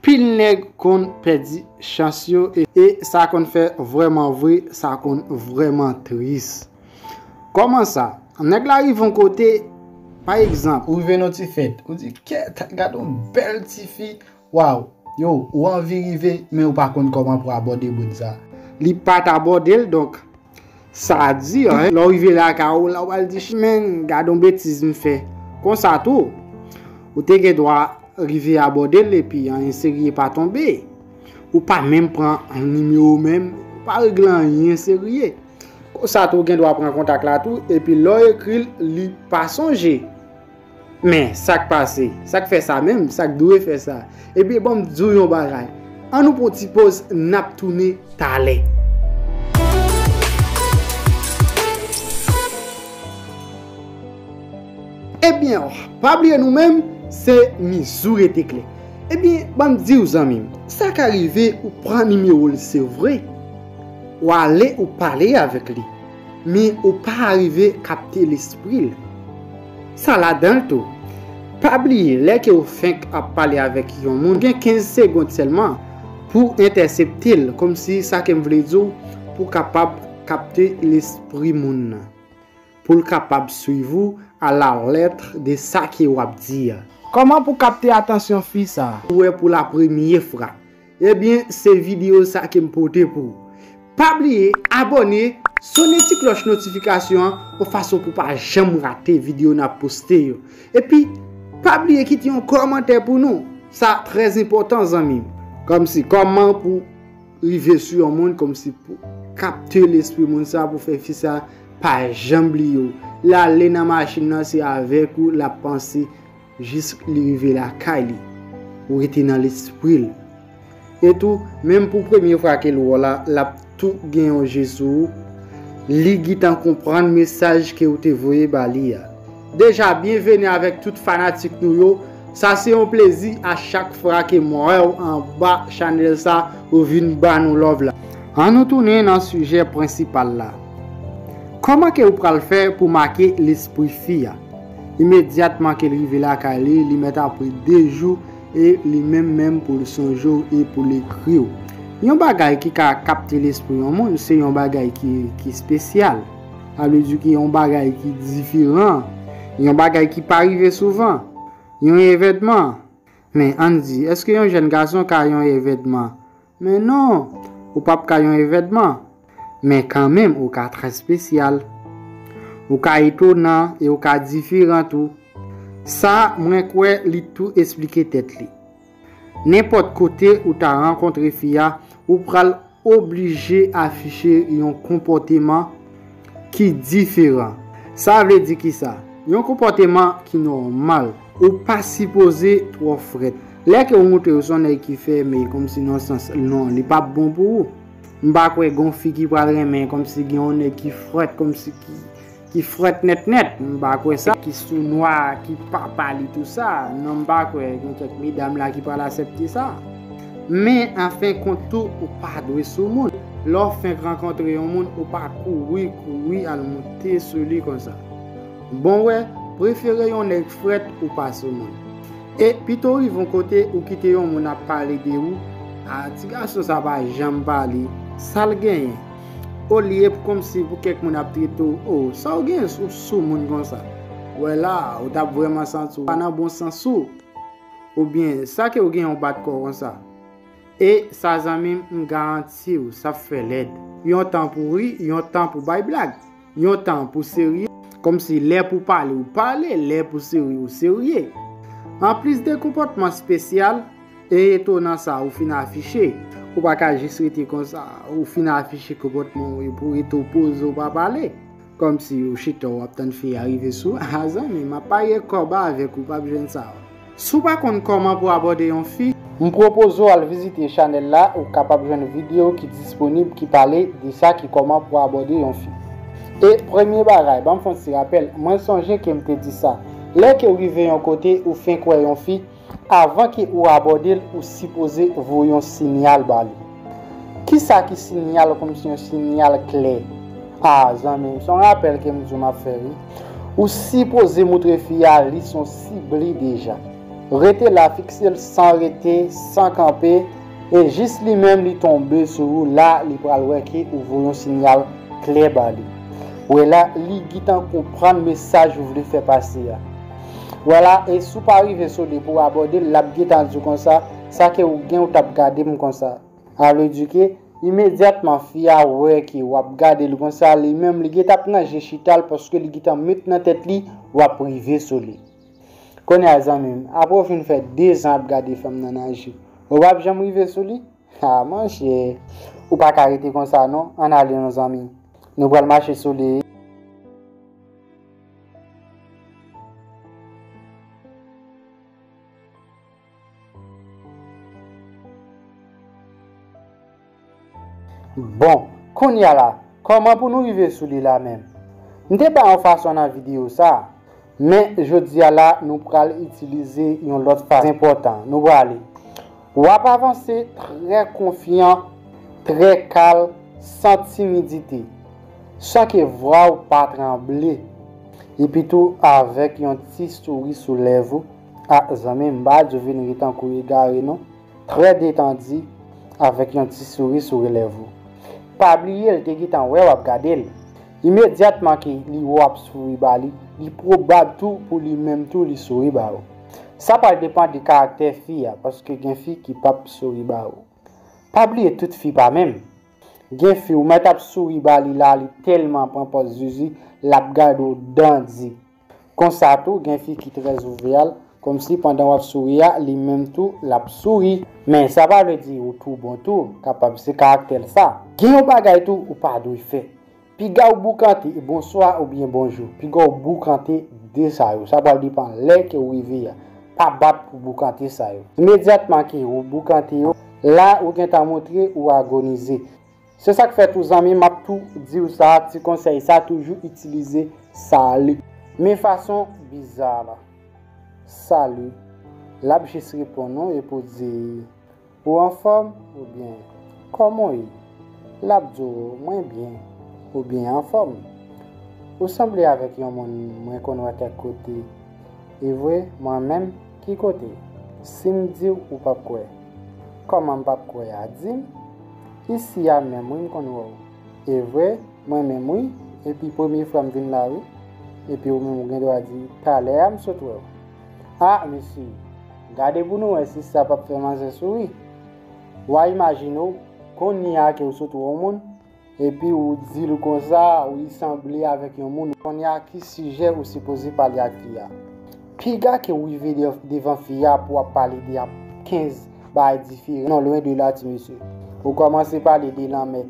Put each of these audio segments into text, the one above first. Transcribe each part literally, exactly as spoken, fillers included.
Pil nèg konn pèdi chans yo e, e sa konn fè vrèman vre, sa konn vrèman tris. Kòman sa? Nèg la rive yon kote, pa egzanp, ou rive nan ti fèt, ou di, "Kèt, gade yon bèl ti fi, waw, yo, ou anvi rive, men ou pa konn kòman pou abòde moun sa." Li pa t abòde l, donk, sa di, hein, lè w rive lakay ou, la w al di, "Men, gade yon betiz m fè." Konsa tou, ou te gen dwa rive abòde l epi anyen serye pa tonbe. Ou pa menm pran nimewo menm, ou pa regle anyen serye. Konsa tou, ou gen dwa pran kontak la tou, epi lè w ekri l, li pa sonje. Men, sa k pase? Sa k fè sa menm? Sa k dwe fè sa? Ebyen, ban m di w yon bagay. Ann nou pran ti poz, n ap tounen talè. Ebyen, pa bliye nou menm, se mizou rete klè. Ebyen, ban m di w, zanmi m, sa ka rive ou pran nimewo l, se vre. Ou ale, ou pale avèk li. Men ou pa rive kapte lespri l. Sa ladan l tou. Pa bliye, lè ke w fenk ap pale avèk yon moun, gen kenz segonn sèlman pou entèsepte l, kòmsi sa ke m vle di w, pou kapab kapte lespri moun nan. Pou l kapab swiv ou à la lettre de sa ke w ap di a. Kòman pou kapte atansyon fi sa? Ou wè pou la premye fwa. Ebyen, se videyo sa ke m pote pou ou. Pa bliye abòne, sonnen ti klòch notifikasyon an, yon fason pou pa janm rate videyo n ap poste yo. Epi, pa bliye kite yon kòmantè pou nou. Sa trè enpòtan, zanmi m. Kòmsi, kòman pou rive sou yon moun, kòmsi pou kapte lespri moun sa, pou fè fi sa pa janm bliye w. L ale nan machin nan, se avèk ou l ap panse jis li rive lakay li. Ou rete nan lespri l. E tou, menm pou premye fwa ke l wè w la, l ap tou gen yon je sou ou. Li gentan konprann mesaj ke w te voye ba li a. Deja, byenveni avèk tout fanatik nou yo. Sa se yon plezi a chak fwa ke m wè w anba chanèl sa, ou vin ba nou love la. Ann nou tounen nan sijè prensipal la. Kòman ke ou pral fè pou make lespri fi a? Imedyatman ke l rive lakay li, li mèt ap ri de jou e li menm menm pou l sonje w e pou l ekri w. Yon bagay ki ka kapte lespri yon moun, se yon bagay ki, ki espesyal. Sa vle di ki yon bagay ki diferan, yon bagay ki pa rive souvan, yon evènman. Men ann di, èske yon jèn gason ka yon evènman? Men non, ou p ap ka yon evènman. Men kanmenm, ou ka trè espesyal. Ou ka etonan e ou ka diferan tou. Sa, mwen kwè li tou esplike tèt li. Nenpòt kote ou ta rankontre fi a, ou pral oblije afiche yon konpòteman ki diferan. Sa vle di kisa? Yon konpòteman ki nòmal. Ou pa sipoze twò frèt. Lè ke ou montre yo se yon nèg ki fèmen, kòmsi nan sans, non, li p ap bon pou ou. M pa kwè gon fi ki pral renmen kòmsi gen yon nèg ki frèt, kòmsi ki, ki frèt nèt nèt. M pa kwè sa. Ki sounwa, ki papa li, tou sa. Non, m pa kwè gen kèk medam la ki pral aksepte sa. Men, anfen kont tou, ou pa dwe sou moun. Lè w fenk rankontre yon moun, ou pa kouri, kouri al monte sou li konsa. Bon, wè, prefere yon nèg frèt ou pa sou moun. E pito w rive yon kote ou kite yon moun ap pale de ou, a, ti gason sa pa janm pale, sa l genyen? Olye pou kòmsi pou kèk moun ap trete w, o, sa w genyen sou, sou moun konsa? Wè la, ou t ap vrèman santi w pa nan bon sans ou. Oubyen, sa ke w gen yon bat kò konsa? E sa, zanmi m, m garanti w, sa ap fè lèd. Yon tan pou ri, yon tan pou bay blag. Yon tan pou serye, kòmsi lè pou pale, ou pale, lè pou serye, ou serye. Anplis de konpòtman espesyal e etonan sa ou fin afiche, ou pa ka jis rete konsa, ou fin afiche konpòtman w epi w rete w poze w pa pale. Kòmsi ou chita w ap tann fi a rive sou ou. A zanmi, m ap parye kòb avèk ou, p ap jwenn sa. Si w pa konn kòman pou abòde yon fi, m pwopoze w al vizite chanèl la, ou kapab jwenn videyo ki disponib ki pale de sa ki kòman pou abòde yon fi. E premye bagay, ban m fè yon ti rapèl, mwen sonje ke m te di sa. Lè ke w rive yon kote, ou fenk wè yon fi, avan ke ou abòde l, ou sipoze voye yon sinyal ba li. Kisa ki sinyal kòmsi yon sinyal klè? A, zanmi m, se yon rapèl ke m di w m ap fè, wi. Ou sipoze moutre fi a li se yon sible deja. Rete la, fikse l san rete, san kanpe, e jis li menm li tonbe sou ou, la li pral wè ke ou voye yon sinyal klè ba li. Wè la, li gentan konprann mesaj ou vle fè pase a. Wè la, e si w pa rive sou li pou w abòde l, l ap gentan di w konsa, sa ke ou gen ou t ap gade m konsa. A vle di ke, imedyatman fi a wè ke w ap gade l konsa, li menm li gentan ap ranje chita l paske li gentan met nan tèt li w ap rive sou li. Kounye a, zanmi m, apre w fin fè dezan ap gade fanm nan nan je, ou p ap janm rive sou li? Ha, monchè, ou pa ka rete konsa non, ann ale non, zanmi. Nou pral mache sou li. Bon, kounye a la, kòman pou nou rive sou li la menm? M te bay yon fason nan videyo sa, men jodi a la, nou pral itilize yon lòt fason enpòtan. Nou prale. W ap avanse trè konfyan, trè kalm, san timidite, san ke vwa w pa tranble, epi tou avèk yon ti souri sou lèv ou. A, zanmi m, m pa di w vin ri tankou egare non. Trè detandi, avèk yon ti souri sou lèv ou. Pa bliye, l te gentan wè w ap gade l. Imedyatman ke li wè w ap souri ba li, li pwobab tou pou li menm tou li souri ba ou. Sa pral depann de karaktè fi a, paske gen fi ki p ap souri ba ou. Pa bliye, tout fi pa menm. Gen fi ou mèt ap souri ba li la, li tèlman pran pòz zuzu, l ap gade w dandi. Konsa tou, gen fi ki trè jovial, kòmsi pandan w ap souri a, li menm tou, l ap souri. Men sa pa vle di ou tou bon tou, kapab se karaktè l sa. Gen yon bagay tou ou pa dwe fè. Piga w boukante bonswa oubyen bonjou. Piga w boukante de sa yo. Sa pral depann lè ke w rive a. Pa bat pou boukante sa yo. Imedyatman ke w boukante yo, la ou gentan montre ou agonize. Se sa k fè tou, zanmi, m ap tou di w sa, ti konsèy sa, toujou itilize sali. Men fason biza la. Sali. L ap jis reponn ou epi w di, ou anfòm? Oubyen, kòman w ye? L ap di w, mwen byen. Oubyen, anfòm. Ou sanble avèk yon moun mwen konn wè kèk kote. E vre, mwen menm, ki kote? Si m di w, ou p ap kwè. Kòman m p ap kwè a? Di m. Isi a menm wi m konn wè w. E vre, mwen menm wi. Epi premye fwa m vin la wi. Epi ou menm ou gen dwa di, talè a m sot wè w. A, mesye, gade pou nou wè si sa p ap fè manzè souri. W a imajine w, kounye a ke w sot wè yon moun, epi ou di l konsa, ou sanble avèk yon moun, kounye a ki sijè ou sipoze pale ak fi a? Piga ke ou rive de-, devan fi a pou w ap pale de ap kenz bagay diferan. Non, lwen de la, ti mesye. Ou kòmanse pale de lanmè.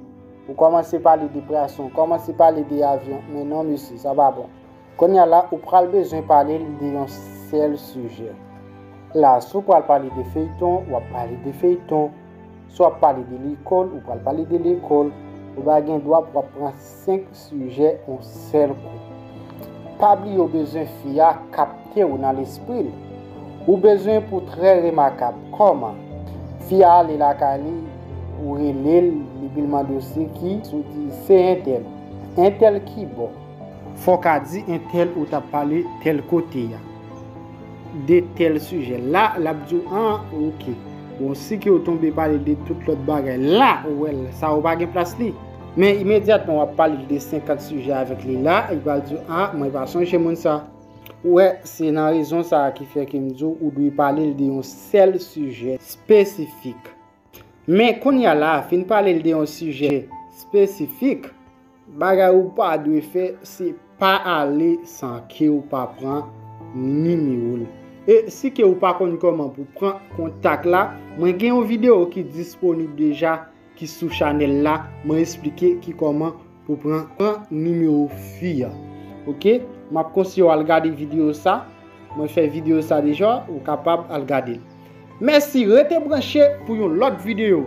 Ou kòmanse pale de pwason, kòmanse pale de avyon. Men non, mesye, sa pa bon. Kounye a la, ou pral bezwen pale l de yon sèl sijè. La, si w pral pale de feyton, w ap pale de feyton. Si w ap pale de lekòl, ou pral pale de lekòl. Ou pa gen dwa pou w ap pran senk sijè yon sèl kou. Pa bliye w bezwen fi a kapte w nan lespri l. Ou bezwen pou trè remakab. Kòman? Fi a ale lakay li, ou rele l, epi l mande w se ki, si w di se entèl. Entèl ki bò? Fò w ka di entèl ou t ap pale tèl kote a. De tèl sijè. La, l ap di w, an, oke. Bon, si ke w tonbe pale de tout lòt bagay, la, ou wè l, sa ou pa gen plas li. Men imedyatman w ap pale de senkant sijè avèk li la, li pral di w, a, mwen pa sonje moun sa. Ou wè, se nan rezon sa a ki fè ke m di w, ou dwe pale l de yon sèl sijè espesifik. Men kounye a la, fin pale l de yon sijè espesifik, bagay ou pa dwe fè, se pa ale san ke w pa pran nimewo l. E si ke w pa konn kòman pou pran kontak la, mwen gen yon videyo ki disponib deja, ki sou chanèl la, mwen esplike ki kòman pou pran, pran nimewo fi a. Oke? M ap konseye w al gade videyo sa. Mwen fè videyo sa deja, ou kapab al gade l. Mèsi, rete branche pou yon lòt videyo.